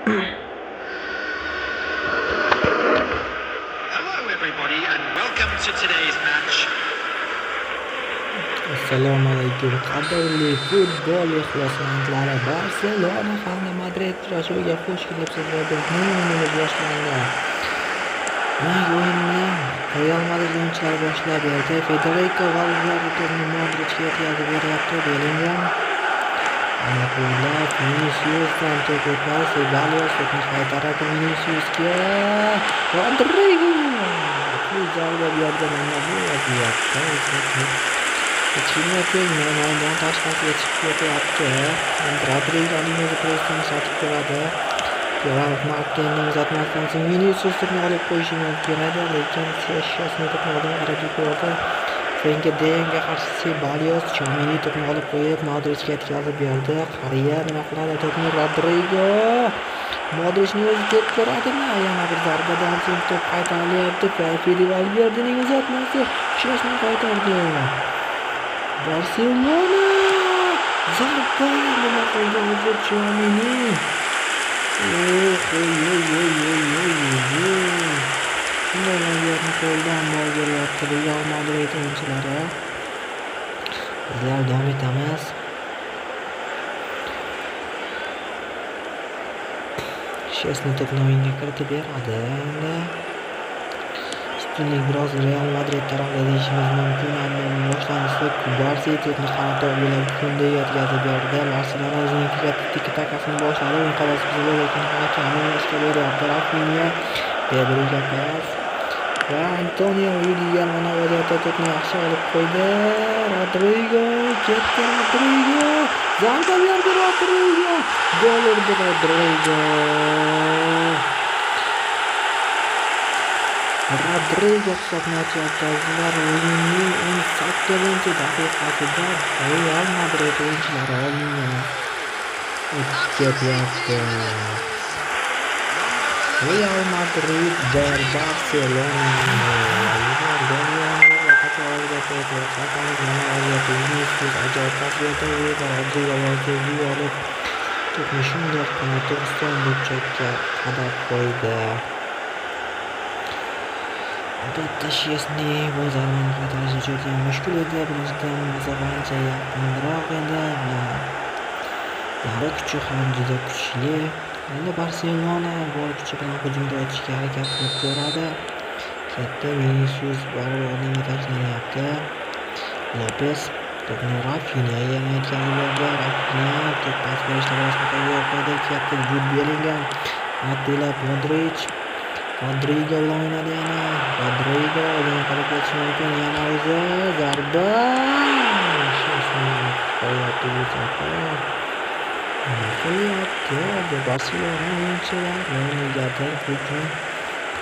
Hello, everybody, and welcome to today's match. Assalomu alaykum, qadrli futbol ixlosmandlari. Barselona hamda Madrid uchrashuviga xush kelibsiz va bizning o'yinimiz boshlandi. Demak, o'yinni Real Madrid o'yinchilari boshlab berdi. Federico Valverde to'pni Modrichga yetkazib beryapti. Bellingham qanot bo'ylab Viniciusdan to'p o'tmadi. Ceballos to'pni qaytaradi Viniciusga. Rodrigo zarba berdi. Mana bu vaziyatda esa to'p hech kimga tegmay maydon tashqarisiga chiqib ketyapti. Endi Rodrigoning o'zi pressni ishlatib ko'radi. Gerard Martinning uzatmasidan so'ng Vinicius to'pni olib qo'yishi mumkin edi, lekin Szczesny to'pni oldinga qarab ko'rdi. Frenki de Yongga qarshi Ceballos, Tchouameni to'pni olib qo'yib Modrichga yetkazib berdi. Qariya nima qiladi to'pni? Rodrigo. Modrichning o'zi tep ko'radimi? Yana bir zarbadan so'ng to'p qaytarilyapti. Fede Valverdening uzatmasi, Szczesny qaytardi. Barselona, zarba, nima qildi o'zi Tchouameni? Oh, oy oy oy oy oy oy. Shunday vaziyatni qo'ldan boy beryapti Real Madrid o'yinchilari. Bizlar davom etamiz. Szczesny to'pni o'yinga kiritib beradi. Endi ustunlik biroz Real Madrid tarafida deyishimiz mumkin. Ammo boshlanishda Kubarsi to'pni qanot bo'ylab Kundega yetkazib berdi. Barselona o'zining tiki-takasini boshladi. O'yin qoidasi buzildi, lekin hakam o'ynashga beryapti. Rafinha, Pedriga pas va Antonio Rudiger mana vaziyatda to'pni yaxshi olib qo'ydi. Rodrigo ketdi, Rodrigo zarba berdi, Rodrigo gol urdi, Rodrigo. Rodrigo hisobni ochyapti, azizlar. O'yinning 18-daqiqasida Real Madrid o'yinchilari oldinga o'tib ketyapti. Real Madrid 1, Barselona 0. Mana vaziyatda Vinicius ajoyib pas berdi va Rodrigo tezlik olib to'pni shundoqqina 90 burchakka qadab qo'ydi. Albatta, Szczesny bu zarbani qaytarishi juda mushkul edi. Birinchidan, masofa ancha yaqinroq edi va zarba kuchi ham juda kuchli. Endi Barselona bor kuchi bilan hujumga o'tishga harakat qilib ko'radi. Ketdi, Vinicius baribir oldinga tashlanyapti. Lopez to'pni Rafinhaga yana yetkazib berdi. Rafinha to'p pas berishda biroz xato yo'l qo'ydi. Ketdi Jude Bellingham. Qanot bo'ylab Modric. Rodrigo bilan o'ynadi yana. Rodrigo oldinga qarab ketishi mumkin. Yana o'zi zarba. Qo'yapti bu safar. Nima qilyapti? Barselona o'yinchilari negadir hujum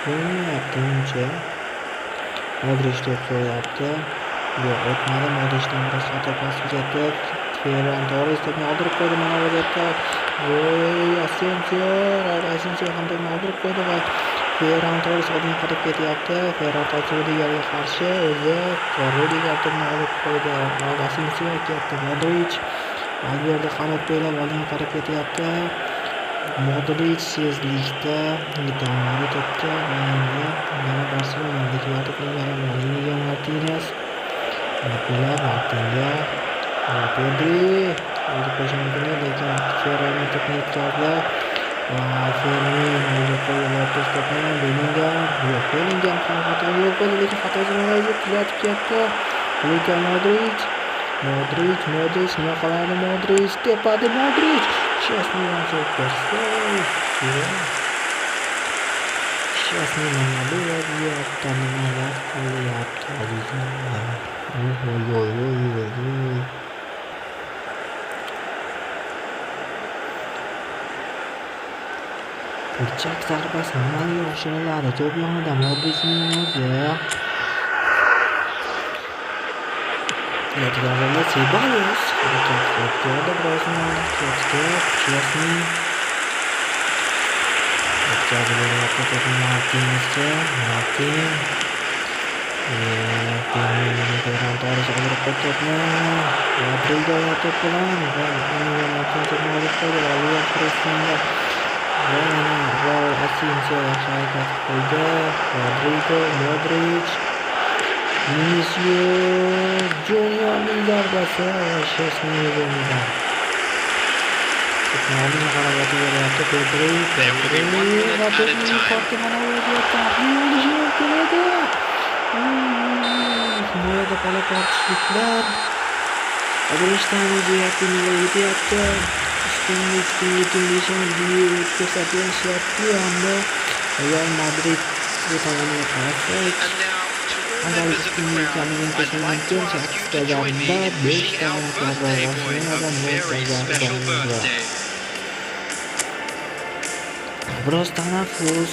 qo'ymayapti uncha. Modric to'p so'rayapti. Yo'q, o'tmadi. Modrichdan biroz xato pas ketdi. Ferran Torres to'pni oldirib qo'ydi mana vaziyatda. Voy, Asensio, Asensio ham to'pni oldirib qo'ydi va Ferran Torres oldinga qarab ketyapti. Ferran Torres Rudigerga qarshi o'zi Rudiger to'pni olib qo'ydi. Asensio ketdi. Modric, Valverde qanot bo'ylab oldinga qarab ketyapti. Modric tezlikda yetolmadi to'pga va endi yana Barselonadagilar to'pni egallab oldi. Inigo Martinez qanot bo'ylab Martinga, Pedri o'zi qo'yishi mumkin edi, lekin Ferran to'pni yetkazdi. Va Fermin o'zi qo'yib Lopez to'pni, Bellingham, yo'q, Bellingham ham xato yo'l qo'ydi, lekin xatosini o'zi tuzatib ketdi. Luka Modric, Modric, Modric nima qiladi? Modric tepadi, Modric. Szczesnydan super save. Szczesny mana bu vaziyatda nimalar qilyapti, azizlar? Oy oy oy oy oy. Burchak zarbasi amalga oshiriladi. To'p yonida Modrichning o'zi. Yetkazildi. Ceballos harakat qilib ko'rdi, biroz ketdi. Szczesny yetkazib beryapti to'pni Martinezga. Martin, Fermin, Ferran Torres oldirib qo'ydi to'pni. Rodrigo to'p bilan va Inigo Martinez to'pni olib qo'ydi. Valverde pressingda Va yana Raul Asensio yaxshi harakat qildi. Rodrigo, Modric, Vinicius Juniorning zarbasi va Chesney o'rnidan. To'pni qarab beryapti Pedri, Pedri va to'pni yuqorida mana vaziyatda bo'lishi mumkin edi. Himoyada qola tortishliklar. O'zbekiston o'zi yakuniga yetyapti. Ustunlik tengi ko'rsatyapti hamda Real Madrid bu tomonga qarasak, qanchalik ustunlik ekanligini ko'rsatish mumkin. 8ta zarba, 5ta zarba Barselonadan, 0ta zarba. Biroz tanaffus.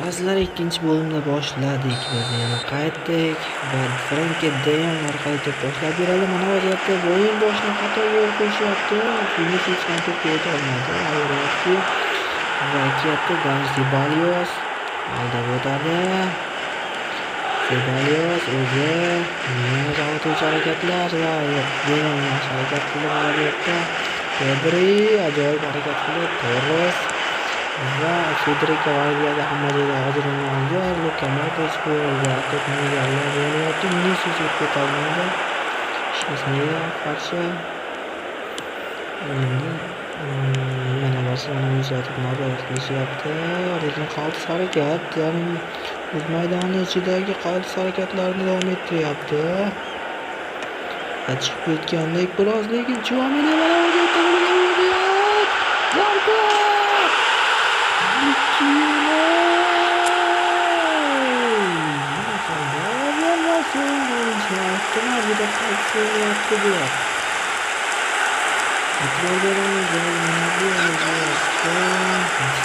Azizlar, ikkinchi bo'limda boshladik. Biz yana qaytdik va Frenkie de Jong orqali to'p boshlab beradi. Mana vaziyatda o'yin boshida xato yo'l qo'yishyapti. Vinicius ham to'pga yeta olmadi. Ayryapti va kelyapti Dani Ceballos aldab o'tadi. Ceballos o'zi yana chalg'ituvchi harakatlar va yo'q, de Jong yaxshi harakat qildi vaziyatda. Pedri ajoyib harakat qildi. Torres va Federico Valverde hamma joyda hozir Ronaldo, Luka Modric bu yerda to'pni egallab olyapti. Vinicius o'tib keta olmadi. Chesneyga qarshi endi yana Barselona o'yinchilar to'pni nazorat qilishyapti. Lekin qaltis harakat, ya'ni o'z maydoni ichidagi qaltis harakatlarni davom ettiryapti. Va chiqib ketgandek biroz, lekin Tchouameni mana vaziyatda vaziyat. Zarba!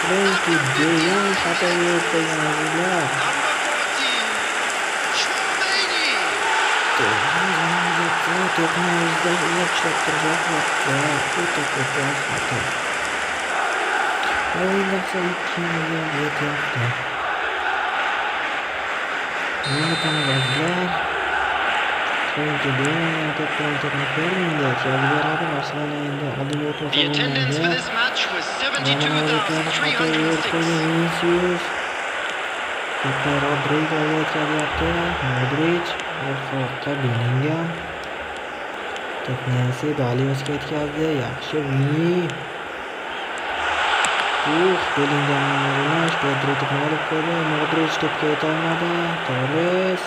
Frenkie de Jong xato yo'l qo'ygan azizlar. To'pni o'zida uzoq ushlab turish oqibatida o'ta qo'pol xato. O'yinda hisob 2-0 yetyapti. O'yinda azizlar. Frenkie de Jong to'p bilan to'pni Ferminga yetkazib beradi. Barselona endi oldinga o'tmasa bo'lmaydi. Xato yo'l qo'ygan Vinicius. To'pni Rodrigoga yetkazyapti. Modric orqaroqqa Bellingham. To'pni Cebalosga yetkazdi. Yaxshi Vini. Bellinghamning urinish, Pedri to'pni olib qo'ydi. Modric to'pga yeta olmadi. Torres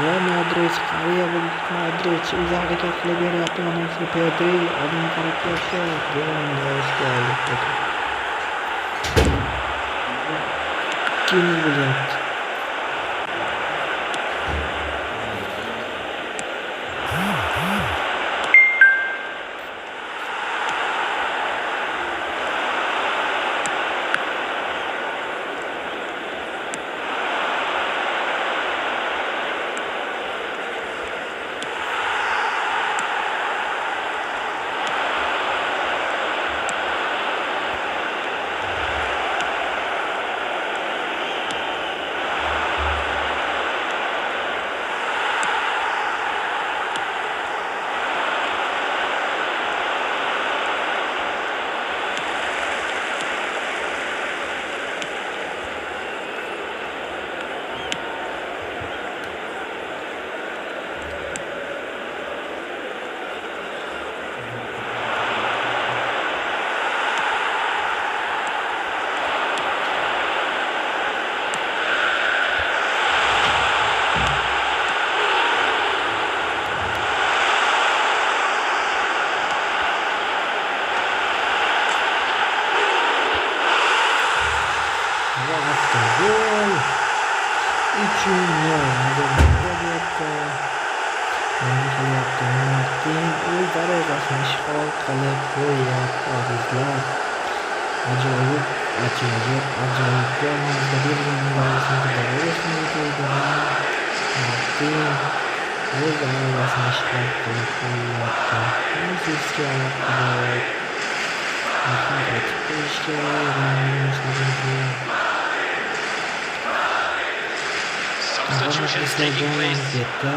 va Modric qariya bu Modric o'zi harakat qilib beryapti. Mana shu Pedri oldinga qarab tashladi. Oldi. 2-0 bo'lyapti. Gol 3-0 bo'lyapti. Nima qilyapti Martin? O'z darvozasini ishg'ol qilib qo'yyapti azizlar. Ajoyib, ajoyib, ajoyib gol. Bellingham darvozasini qo'ydi. Martin o'z darvozasini ishg'ol qilib qo'yyapti. Viniciusga alohida rahmat aytib qo'yish kerak. Substitutions Muxlislar taking jonlanib place. ketdi.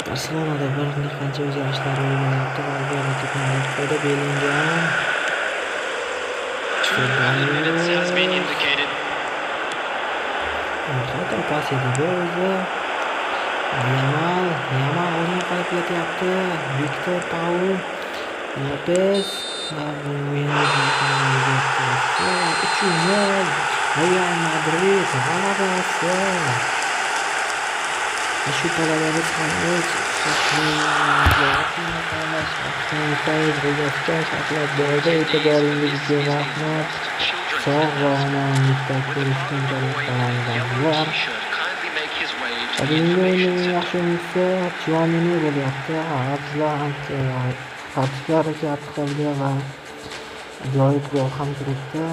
Barselonada bir qancha o'zgarishlar ro'y beryapti. Valverde to'pni qo'ydi. Bellingham. 2 added minutes has been indicated. Xato pas edi bu o'zi. Yamal, Yamal oldinga qarab ketyapti. Viktor Pau Lopez va 3-0 Real Madrid g'alabasi. Shu palada biz ham o'z saqlab bordi. E'tiboringiz uchun rahmat. Sog' va omonlikda ko'rishguncha qolamiz, azizlar. Bugungi o'yinning yaxshi o'yinchisi Tchouameni bo'lyapti. Azizlar, ancha tartibli harakat qildi va ajoyib gol ham kiritdi.